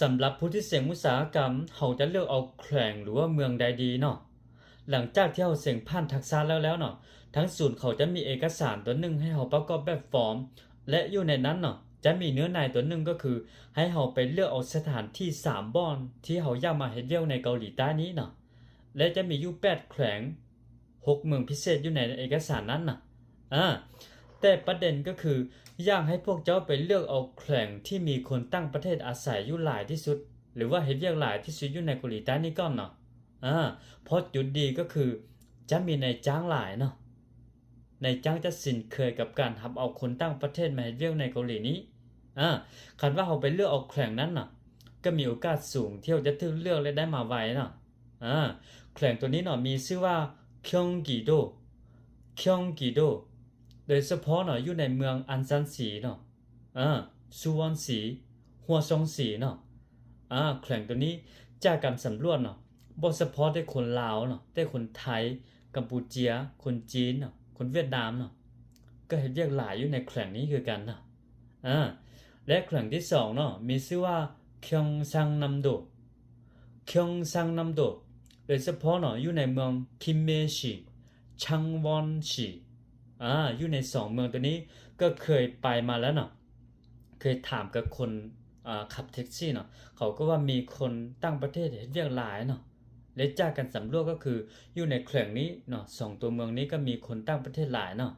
ສຳລັບຜູ້ທີ່ເສັງອຸດສາຫະກຳ ເຮົາຈະເລືອກເອົາແຂວງ ຫຼືວ່າເມືອງໃດດີເນາະ? ຫຼັງຈາກທີ່ເຮົາເສັງຜ່ານທັກສະແລ້ວແລ້ວເນາະ, ທາງສູນເຂົາຈະມີເອກະສານຕົວໜຶ່ງໃຫ້ເຮົາປະກອບແບບຟອມ ແລະ ຢູ່ໃນນັ້ນເນາະ ຈະມີເນື້ອໃນຕົວໜຶ່ງ ກໍຄືໃຫ້ເຮົາໄປເລືອກເອົາສະຖານທີ່ສາມບ່ອນທີ່ເຮົາຢາກມາເຮັດວຽກໃນເກົາຫຼີໃຕ້ນີ້ເນາະ ແລະ ຈະມີຢູ່ແປດແຂວງ ຫົກເມືອງພິເສດຢູ່ໃນເອກະສານນັ້ນນະ. ອາ ແຕ່ປະເດັນກໍຄື ຢາກໃຫ້ພວກເຈົ້າໄປເລືອກເອົາແຂວງທີ່ມີຄົນຕ່າງປະເທດອາໄສຢູ່ຫຼາຍທີ່ສຸດ ຫຼືວ່າເຮັດວຽກຫຼາຍທີ່ສຸດຢູ່ໃນເກົາຫຼີໃຕ້ນີ້ກ່ອນເນາະ. ອາ ເພາະຈຸດດີກໍຄືຈະມີນາຍຈ້າງຫຼາຍເນາະ, ນາຍຈ້າງຈະຊິນເຄີຍກັບການຮັບເອົາຄົນຕ່າງປະເທດມາເຮັດວຽກໃນເກົາຫຼີນີ້. ອາ ຄັນວ່າເຮົາໄປເລືອກເອົາແຂວງນັ້ນນະ ກໍມີໂອກາດສູງທີ່ເຮົາຈະຖືກເລືອກ ແລະ ໄດ້ມາໄວເນາະ. ອາ ແຂວງຕົວນີ້ເນາະ ມີຊື່ວ່າ Gyeonggi-do, Gyeonggi-do ໂດຍສະເພາະເນາະ ຢູ່ໃນເມືອງອັນຊັນສີເນາະ, ອາ ສຸວອນສີ, ຫົວຊອງສີເນາະ. ອາ ແຂວງຕົວນີ້ ຈາກການສຳຫຼວດເນາະ ບໍ່ສະເພາະແຕ່ຄົນລາວເນາະ, ແຕ່ຄົນໄທ, ກຳປູເຈຍ, ຄົນຈີນເນາະ, ຄົນຫວຽດນາມເນາະ ກໍເຮັດວຽກຫຼາຍຢູ່ໃນແຂວງນີ້ຄືກັນເນາະ. ອາ ແລະ ແຂວງທີສອງເນາະ ມີຊື່ວ່າ Gyeongsangnam-do, Gyeongsangnam-do ໂດຍສະເພາະເນາະ ຢູ່ໃນເມືອງ Kinmae-si, Changwon-si. ອາ ຢູ່ໃນສອງເມືອງຕົວນີ້ ກໍເຄີຍໄປມາແລ້ວເນາະ, ເຄີຍຖາມກັບຄົນ ອາ ຂັບແທັກຊີເນາະ, ເຂົາກໍວ່າມີຄົນຕ່າງປະເທດເຮັດວຽກຫຼາຍເນາະ. ແລະ ຈາກການສຳຫຼວດກໍຄື ຢູ່ໃນແຂວງນີ້ເນາະ ສອງຕົວເມືອງນີ້ກໍມີຄົນຕ່າງປະເທດຫຼາຍເນາະ.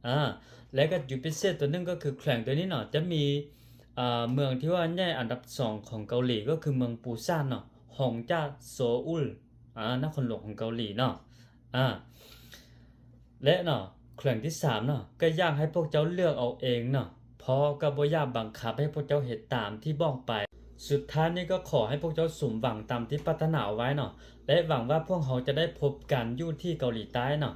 ອາ ແລະ ກໍຈຸດພິເສດຕົວໜຶ່ງກໍຄື ແຂວງຕົວນີ້ເນາະ ຈະມີ ອາ ເມືອງທີ່ວ່າໃຫຍ່ອັນດັບສອງຂອງເກົາຫຼີ ກໍຄືເມືອງປູຊານເນາະ, ຮອງຈາກໂຊອຸລ, ອາ ນະຄອນຫຼວງຂອງເກົາຫຼີເນາະ. ອາ ແລະເນາະ ແຂວງທີສາມເນາະ ກໍຢາກໃຫ້ພວກເຈົ້າເລືອກເອົາເອງເນາະ, ເພາະກໍບໍ່ຢາກບັງຄັບໃຫ້ພວກເຈົ້າເຮັດຕາມທີ່ບອກໄປ. ສຸດທ້າຍນີ້ກໍຂໍໃຫ້ພວກເຈົ້າສົມຫວັງຕາມທີ່ປາດຖະໜາເອົາໄວ້ເນາະ ແລະ ຫວັງວ່າພວກເຮົາຈະໄດ້ພົບກັນຢູ່ທີ່ເກົາຫຼີໃຕ້ເນາະ.